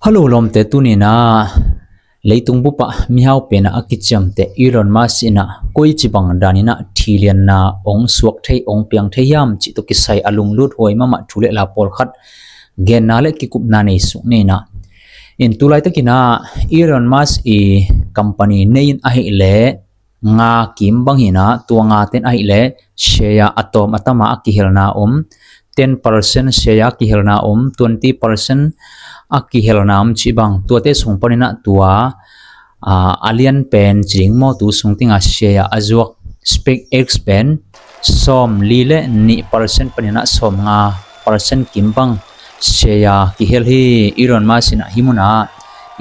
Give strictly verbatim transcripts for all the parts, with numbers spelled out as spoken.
Hello lawmte, tuninah leitung bupah mihau penah a kiciamteh Elon Musk inah koici bang daninah thilianna ong suak thei, ong piang thei hiam cih tawh kisai a lunglut huai mahmah thu le la pawlkhat genna le kikupna nei suk ninah. In tulaitakinah Elon Musk i company nei in ahih leh nga kim bang hinah, tua nga ten ahih leh share a tawm a tama a kihelna om, ten percent share a kihelna om, twenty percent a kihelna om cih bang, tuate sung paninah tua a lian pen ci ding maw, tu sung tinga share a zuak SpaceX pen sawm li le nih percent paninah sawm nga percent kim bang share kihel hi. Elon Musk inah hih munah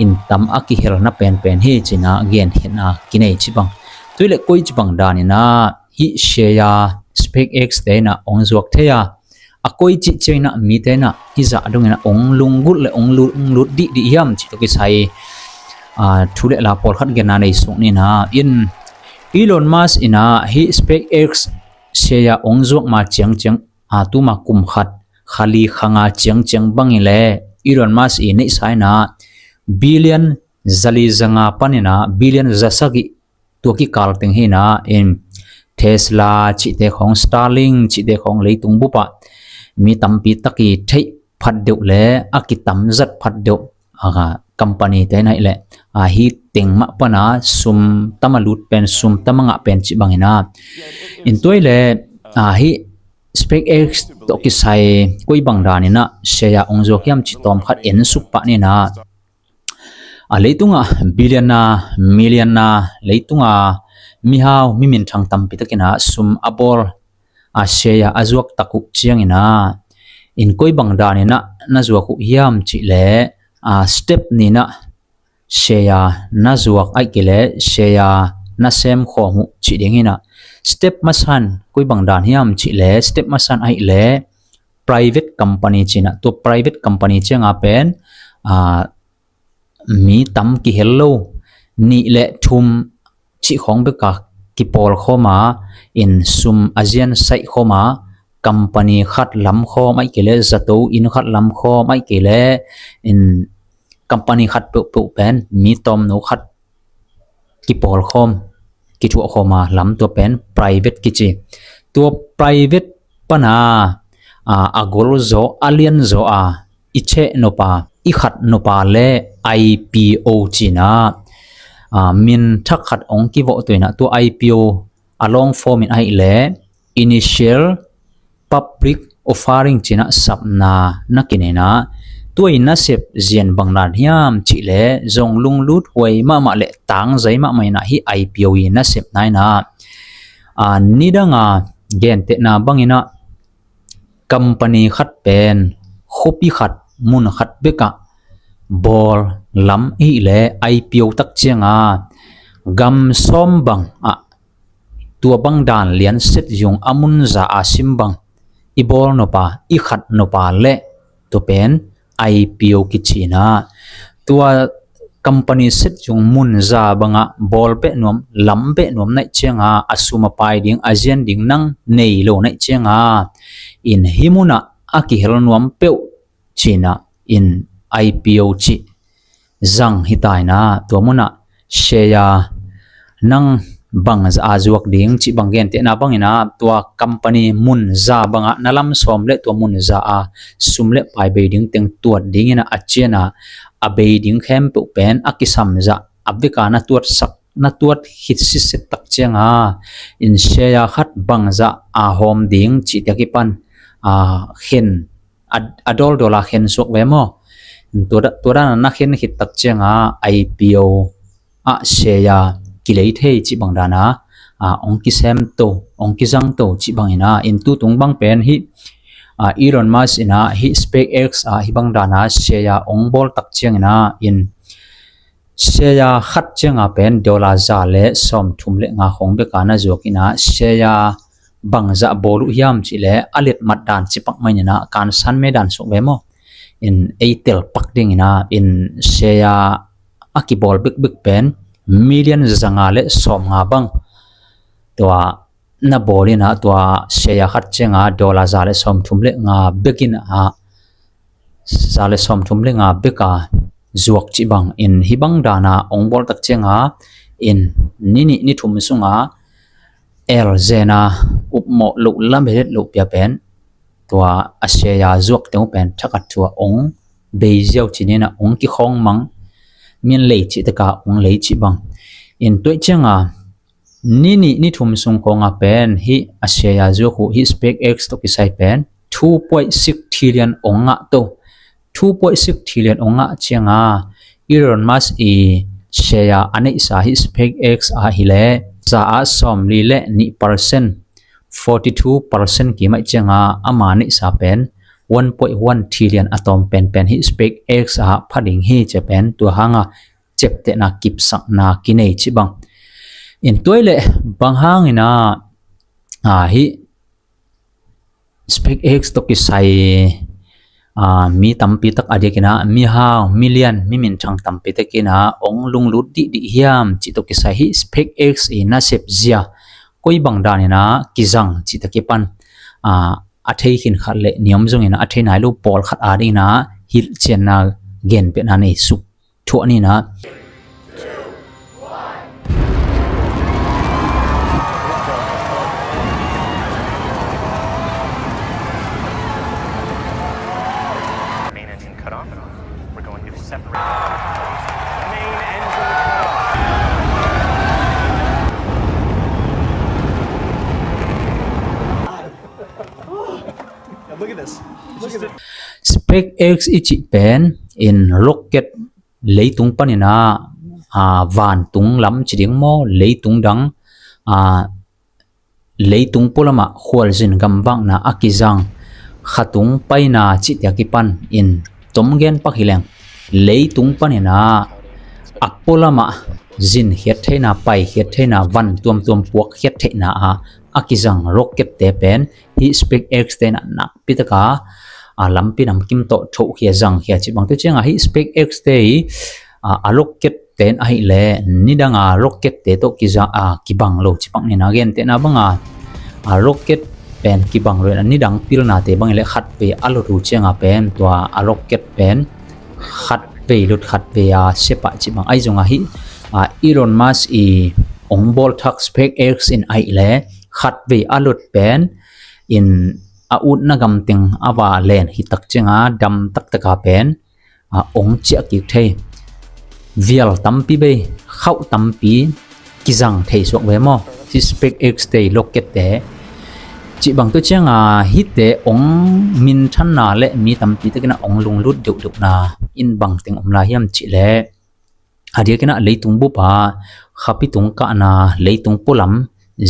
in tam a kihelna penpen hi cinah genkhiatna kinei cih bang. Tuileh koici bang daninah hih share SpaceX te inah ong zuak thei a, a koici cianginah mite inah hih zah donginah ong lunggulh le ong lut, ong lut dihdih hiam cih tawh kisai thu le la pawlkhat genna nei suk ninah. In Elon Musk inah hih SpaceX share ong zuak ma ciangciang, a tuma kum khat, kha li kha nga ciangciang bangin le Elon Musk i neihsa inah billion zali zanga paninah billion zasagih tua kikal teng hinah in Tesla cihte khawng, Starlink cihte khawng leitung bupah mi tampi tak i theih phat deuh le a kitam zat phat deuh a company te inah ahih leh a hih teng mah pana sum tam a lut pen, sum tam a ngah pen cih banginah. In tuileh a hih SpaceX tawh kisai koi bang daninah share ong zuak hiam cih tawm khat en suk pah ninah. A leitungah billion a, million a, leitungah mihau mi minthang tampi takinah sum a bawl a share a zuak tak uh cianginah in koi bang daninah na zuak uh hiam cih leh a step ninah share na zuak ahih kei leh share na sem khawm uh cih ding hinah. Step masan koi bang dan hiam cih leh step masan ahih leh private company cinah, tua private company cianga pen a mi tam kihel lo, nih le thum cih khawng beka kipawl khawma in sum a zian saih khawma company khat lam khawm ahih kei leh zato inn khat lam khawm ahih kei leh in company khat peuhpeuh pen mi tawmno khat kipawl khawm, kithuah khawma lam, tua pen private kici. Tua private pana a, a gol zaw, a lian zaw a i cheh nop a, i khat nop a le I P O cinah a min thak khat ong kivawh tuinah tua I P O a long form in ahih leh initial public offering cinah sapna na kineinah. Tua i nasep zian bang dan hiam cih leh zong lunglut huai mahmah le tangzai mahmah inah hih I P O i nasepna inah a nidanga gentehna banginah company khat pen khuapi khat, mun khat bekah bawl lam ahih leh I P O tak cianga gam sawm bang ah tua bang dan lian set zung a mun za a sim bang i bawl nop a, i khat nop a le tua pen I P O kici inah. Tua company set zung mun za bangah bawl beh nuam, lam beh nuam naih cianga a sum a pai ding, a zian ding nang nei lo naih cianga in hih munah a kihel nuam peuh cinah in I P O cih zang hita inah. Tua munah share nang bang za a zuak ding cih bang gentehna banginah tua company mun za bangah na lam sawm le tua mun za a sum le pai bei ding teng tuat dinginah a cianah a bei ding khempeuh pen a kisam zah a beka na tuatsak, na tuat khit sitset tak cianga in share khat bang za a hawm ding cihte a kipan a khen a, a dawldawla khen suak ve maw? Tua da-, tua dana na khen khit tak cianga I P O ah share kilei thei cih bang dana a, ong kisem to, ong kizang to cih bangina. In tutung bang pen hih a, Elon Musk ina hih SpaceX ah hih bang dana share ong bawl tak ciangina in share khat cianga pen dollar za le sawmthum le nga khong beka na zuak ina share bangzah bawl uh hiam cihleh a letmat dan cipak mai nina kansan me dan suk ve maw? In ei tel pak dingina in share a kibawl bekbek pen million zanga le sawmnga bang tua na bawl ina tua share khat cianga dollar za le sawmthum le nga bekin a za le sawmthum le nga beka zuak cih bang in hih bang dana ong bawl tak cianga in ni nih ni thum sunga elzena upmawh loh lamedet loh pia pen tua a share zuak teng uh pen thakat thua ong bei ziau ci nina ong kikhawng mang min lei cih taka ong lei cih bang in tuaih cianga ni nih ni thum sung khawnga pen hih a share zuak uh hih SpaceX tawh kisai pen two point six trillion ong ngah to. Two point six trillion ong ngah cianga Elon Musk i share a neihsa hih SpaceX ah hileh za ah sawmli le nih percent, forty two percent kimaih cianga ama neihsa pen one point one trillion a tawm penpen hih SpaceX ah pha ding hi cia pen tua hanga ciaptehna kipsakna kinei cih bang in tuai leh bang hangina hih SpaceX tawh kisai mi tampi tak a diakina mihau milian mi minthang tampi takina ong lunglut dihdih hiam cih tawh kisai hih SpaceX i nasep zia koi bang danina kizang cih takipan a thei khin khat le niom zongina a thei nai lo pawl khat a dingina hilhcianna genpiahna nei suk thuah nina. Main engine cut off. We're going to separate. Main engine cut off. Look at this. Look at this. SpaceX i cih pen in rocket leitung panina vantung lam ci ding maw leitung dang leitung pulamah khualzin gamvakna a kizang khatung paina cihtia kipan in tomgen pak hileng leitung panina a pulamah zinkhiat theihna paikhiat theihna van tuamtuam puakkhiat theihna ah a kizang rocket te pen hih SpaceX te in a nakpi taka a lampi namkim tawh thohkhia zangkhia cih bang tu cianga hih SpaceX te i a rocket te in ahih leh nidanga rocket te tawh kiza a kibang lo cih bang nina gentehna banga a rocket pen kibang lo in a nidang pilnate bang ileh khatvei a lot uh cianga pen tua a rocket pen khatvei lot khatvei a sepah cih bang ahi zonga hih Elon Musk i ong bawlthak SpaceX in ahih leh khatvei a lot pen in a utna gamteng a va len hitak cianga dam taktaka pen ong ciah kik thei vial tampi bei khauh tampi kizang thei suak ve maw? Hih SpaceX te rocket te cih bang tu cianga hihte ong minthanna le mi tampi takina ong lunglut deuhdeuhna in bangteng om lai hiam cih leh a diakina leitung bupa khapi tung kahna leitung pulam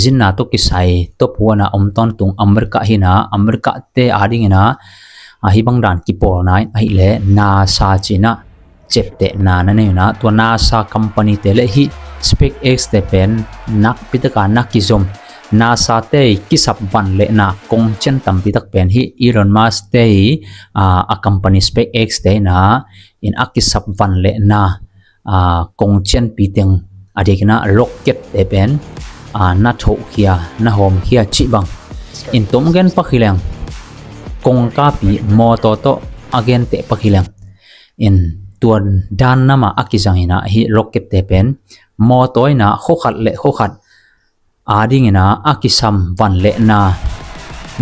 zinna tawh kisai tawphuana om tawntung America hina America te a dingina ahi bang dan kipawlna in ahih leh NASA cina ciaptehna na nei una tua NASA company te le hih SpaceX te pen nakpi taka na kizom NASA te i kisap van lehna kongcian tampi tak pen hih Elon Musk te i a company SpaceX te ina in a kisap van lehna kongcianpi teng a diakina rocket te pen na thohkhia na hawmkhia cih bang in tomgen pak hileng kongkapi mawtaw tawh a genteh pak hileng in tuan dan nama a kizangina hih rocket te pen mawtaw ina khokhat le khokhat a dingina a kisam van lehna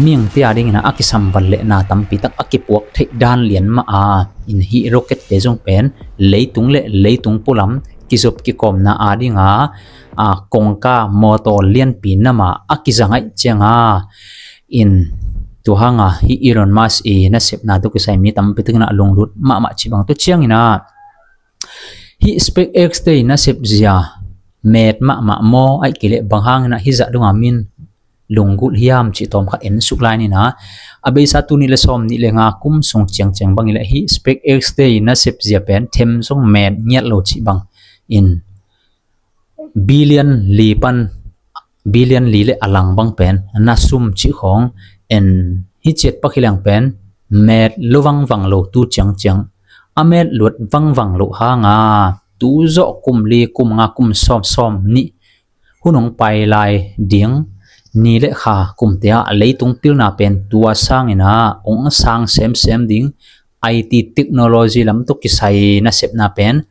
mihingte a dingina a kisam van lehna tampi tak a kipuak theih dan lian mah a in hih rocket te zong pen leitung le leitung pulam kizop kikawmna a dinga a kongka mawtaw lianpi nama a kizangaih cianga in tuhanga hih Elon Musk i nasepna tu kisai mi tampi takina a lunglut mahmah cih bang tu ciangina hih SpaceX te i nasep zia met mahmah maw aih kei leh bang hangina hih zah dunga min lunggulh hiam cih tawmkhat en suk lai nina a beisa tu nih le sawm nih le nga kum sung ciangciang bangin le hih SpaceX te i nasep zia pen them zong met ngiat lo cih bang in billion li pan billion li le a lang bang pen na sum cih khawng en hi ciat pak hi leng pen met lo vangvang lo tu ciangciang a met luat vangvang lo hanga tu zawh kum li kum nga kum sawm sawm nih hun hong pai lai ding ni le kha kumte ah leitung pilna pen tua sangina hong sang semsem ding I T technology lam tawh kisai nasepna pen,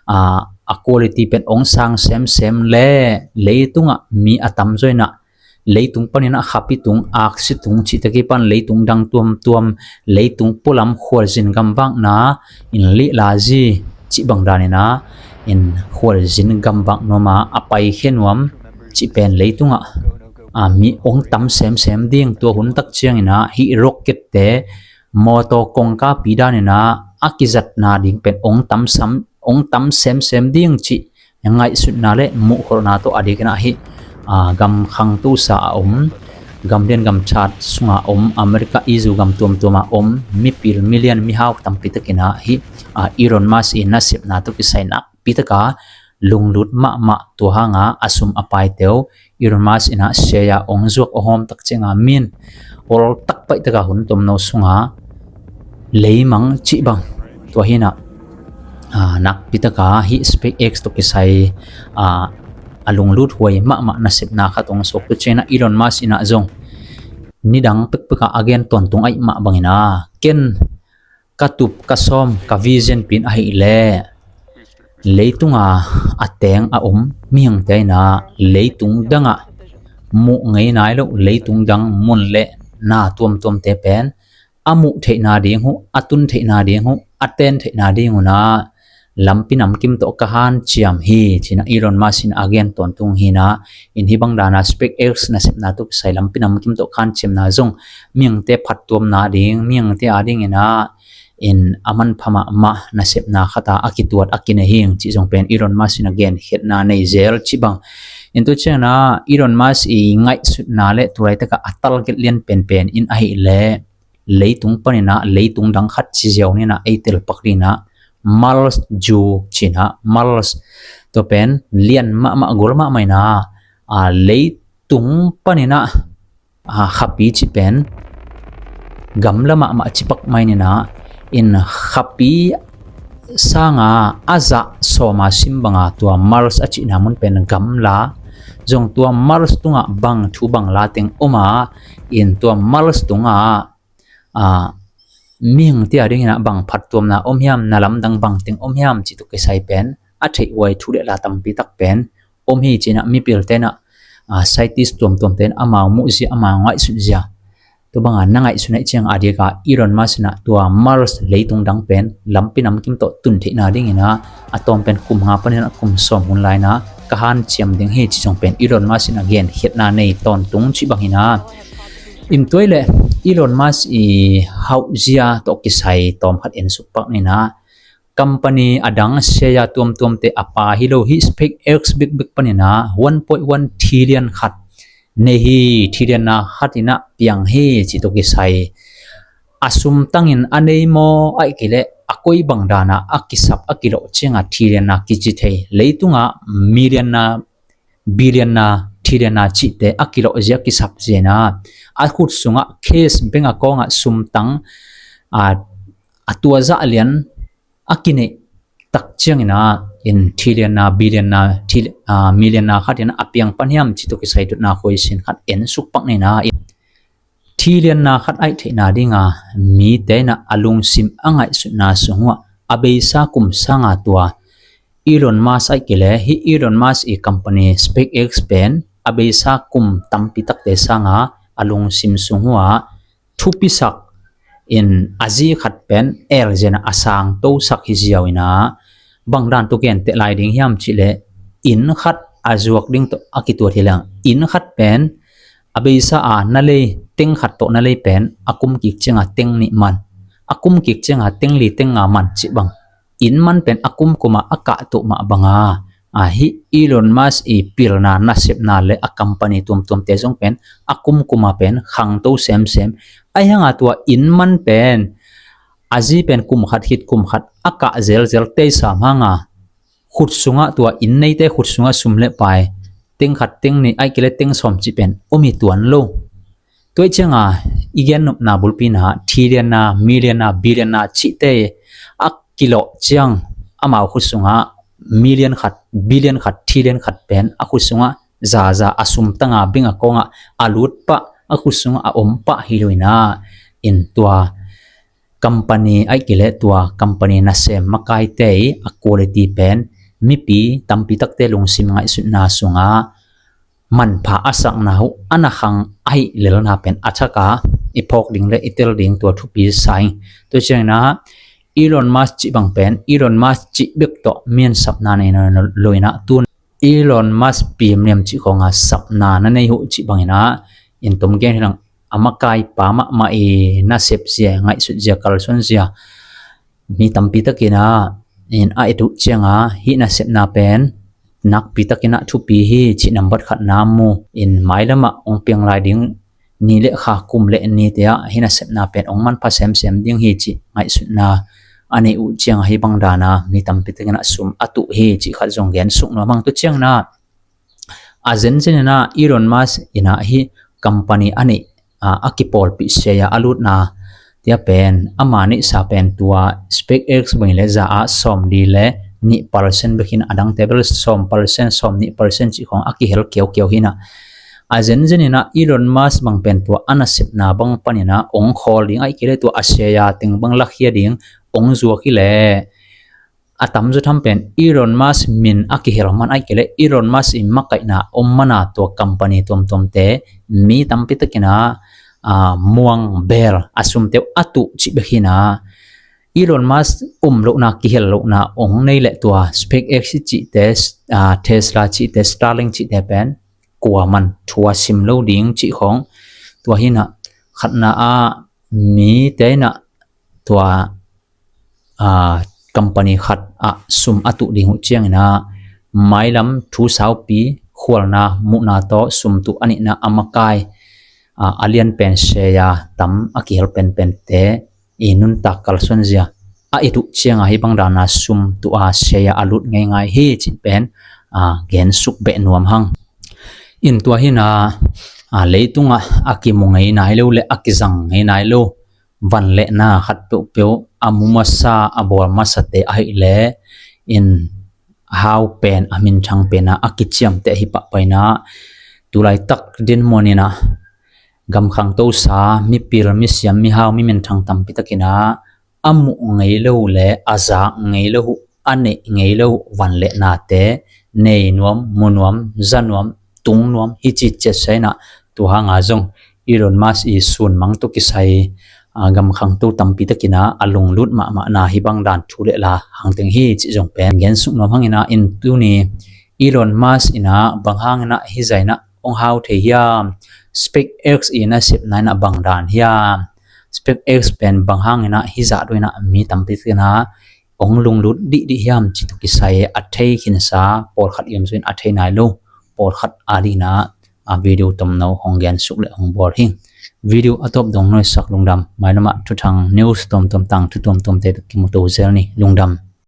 a, a quality pen ong sang semsem le leitungah mi a tamzaw inah leitung paninah khapi tung, aksi tung cihte kipan leitung dang tuamtuam, leitung pualam khualzin gamvakna in lihla zi cih bang daninah in khualzin gamvak nuama a paikhia nuam cih pen leitungah, a, mi ong tam semsem ding. Tua hun tak cianginah hih rocket te mawtaw kongkapi daninah a kizatna ding pen ong tam sam, ong tam semsem ding cih ngaihsutna le muhkholhna tawh a dikinah hih, a, gam khangtosa a om, gam lian gam that sunga om, America, Israel gam tuamtuama om mipil, million, mihau tampi takinah hih, a, Elon Musk i nasepna tawh kisai nakpi taka lunglut mahmah. Tua hanga a sum a paite uh Elon Musk inah share ong zuak a hawm tak cianga min hol tak paih taka hun tomno sunga leimang cih bang. Tua hinah, a, nakpi taka hih SpaceX tawh kisai, a, a lunglut huai mahmah nasepna khat ong suak. Tua cianginah Elon Musk inah zong nidang pekpeka a gen tawntung aih mah banginah ken ka tup, ka sawm, ka vision pen ahih leh leitunga a teng a om mihingte inah leitung dangah muh ngei nai loh, leitung dang mun le na tuamtuamte pen a muh theihna ding uh, a tun theihna ding uh, a ten theihna ding unah lampi namkim tawh ka hanciam hi cinah Elon Musk in a gen tawntung hinah. In hih bang dana SpaceX nasepna tawh kisai lampi namkim tawh ka hanciamna zong mihingte phattuamna ding, mihingte a dinginah in a manpha mahmah nasepna khata a kituat a kinei hing cih zong pen Elon Musk in a genkhiatna nei zel cih bang. In tu ciangna Elon Musk i ngaihsutna le tulaitaka a target lian penpen in ahih leh leitung paninah leitung dang khat ci ziau ninah ei telpak dinah Mars zu cinah Mars tua pen lian mahmah gol mahmah inah, a, leitung paninah, a, khapi cih pen gamla mahmah cipak mai ninah in khapi sanga a zah sawma sim banga tua Mars a cihna mun pen gamla zong tua Mars tungah bang thu bang la teng om a, in tua Mars tungah, a, mihingte a dinginah bang phattuamna om hiam, na lamdang bang teng om hiam cih tawh kisai pen a theih huai thu le la tampi tak pen om hi cinah mipil tenah, a, scientist tuamtuam ten amau muhzia, amau ngaihsutzia. Tua banga na ngaihsun ahih ciang a dika Elon Musk inah tua Mars leitung dang pen lampi namkim tawh tun theihna dinginah a tawm pen kum nga paninah kum sawm hun lainah ka hanciam ding hi cih zong pen Elon Musk in a genkhiatna nei tawntung cih bang hinah. In tuai le Elon Musk i hauhzia tawh kisai tawm khat en suk pak ninah company a dang share tuamtuamte a pa hi lo hih SpaceX bekbek paninah one point one trillion khat nei hi, trillion na khat inah piang hi cih tawh kisai a sum tangin a nei maw ahih kei leh a koi bang dana a kisap a kilawh cianga trillion na kici thei, leitungah million na, billion na, trillion na cihte a kilawh zia, a kisap zia inah a khut sungah cash, bank account ah sum tang, a, a tua zah lian a kineih tak cianginah in trillion na, billion na, tri-, a, million na khat inah a piang pan hiam cih tawh kisai dotna khuaisin khat en suk pak ninah in trillion na khat aih theihna dinga mite inah a lungsim a ngaihsutna sung uh ah a beisa kum sanga tua Elon Musk ahih kei leh hih Elon Musk i company SpaceX pen a beisa kum tampi takte sanga a lungsim sung uh ah thupisak in a zi khat pen elzena a sang tosak hi ziau inah bang dan tawh genteh lai ding hiam cih leh inn khat a zuak ding tawh a kituat hi leng inn khat pen a beisa a na lei teng khat tawh na lei pen a kum kik cianga teng nih man, a kum kik cianga teng li teng nga man cih bang inn man pen a kumkuma a kah tuah mah banga, a, hih Elon Musk i pilna nasepna le a company tuamtuamte zong pen a kumkuma pen khangto semsem. Ahi hanga tua inn man pen a zi pen kum khat khit kum khat a kah zelzel teisam hanga khut sungah tua inn neite khut sungah sum le pai teng khat teng nih ahih kei leh teng sawm cih pen om hi tuan lo. Tua ih cianga i gennopna bulpi na trillion na, million na, billion na cihte a kilawh ciang amau khut sungah million khat, billion khat, trillion khat pen a khut sungah zaza a sum tanga bank account ah a lut pah, a khut sungah a om pah hi lo inah in tua company ahih kei leh tua company nasem makaite i a quality pen mipi tampi takte lungsim ngaihsutna sungah manpha a sakna uh a na khang ahih lelna pen a thak a i phawk ding le i tel ding tua thupi sa ing. Tua ciangin ah Elon Musk cih bang pen Elon Musk cih bek tawh mi in sapna nei nawn lo in ah tun Elon Musk pimliam cih khawng a sapna na nei uh cih bangin ah in tom gen hi lang, a makaipa mahmah i nasep zia ngaihsut zia kalsuan zia mi tampi takin ah in a et uh ciangin hih nasepna pen nakpi takin ah thupi hi cih nambat khatna mu in mailam ah hong piang lai ding ni le kha kum le nite ah hih nasepna pen hong manpha semsem ding hi cih ngaihsutna a nei uh ciangin hih bang dan a mi tampi takin ah sum a tuh hi cih khat zong gen suk nuam hang. Tua ciangin ah a zenzen in ah Elon Musk in ah hih company a neih a, a kipawlpih share a lutna tia pen ama neihsa pen tua SpaceX bang hi leh za ah sawmli le nih percent bek hi in ah a dangte bel sawm percent sawmnih percent cih khawng a kihel kiaukiau hi in ah a zenzen in ah Elon Musk bang pen tua a nasepna bang panin ah hong khawl ding ahih kei leh tua a share teng bang lakhia ding hong zuak hi leh a tamzaw tham pen Elon Musk min a kihel man ahih kei leh Elon Musk i makaihna om man a tua company tuamtuamte mi tampi takin ah, a, muang bel a sumte uh a tuh cih bek hi in ah Elon Musk um lohna kihel lohna hong nei leh tua SpaceX cihte, a, Tesla cihte, Starlink cihte pen kuaman thu a sim lo ding cih khawng tua hi in ah khatna ah mite in ah tua a, company khat ah sum a tuh ding uh ciangin ah mailam thu saupi khualna muhna tawh sum tuh a nihna a makai a, a lian pen share tam a kihel penpente i nuntak kalsuan zia a et uh ciangin hih bang dan a sum tuh a share a lut ngeingai hi cih pen a, gen suk beh nuam hang. In tua hi in ah a, leitungah a kimu ngei nai lo le a kizang ngei nai lo vanlehna khat peuhpeuh a mu masa a bawl masate ahih leh in hau pen a minthang pen a a kiciamteh hi pahpah in ah tulaitak dinmun in ah gam khangtosa mipil misiam mihau mi minthang tampi takin ah a muh ngei lo le a zak ngei lo uh a neih ngei lo uh vanlehnate nei nuam mu nuam za nuam tung nuam hi ci ciatsa in ah tua hang a zong Elon Musk i sunmang tawh kisai a, gam khangto tampi takin ah a lunglut mahmahna hih bang dan thu le la hang teng hi cih zong pen gen suk nuam hang in ah in tuni Elon Musk in ah bang hang in ah hih zah in ah hong hau thei hiam? SpaceX i nasepna in ah bang dan hiam? SpaceX pen bang hang in ah hih zah dong in ah mi tampi takin ah hong lunglut dihdih hiam cih tawh kisai a thei khinsa pawlkhat i om zong in a thei nai lo pawlkhat a ding in ah a video tomno hong gen suk le hong bawl hi. Video a tawp dong nuaisak lungdam. Mailam ah thuthang news tuamtuam tangthu tuamtuamte kimu to zel ni. Lungdam.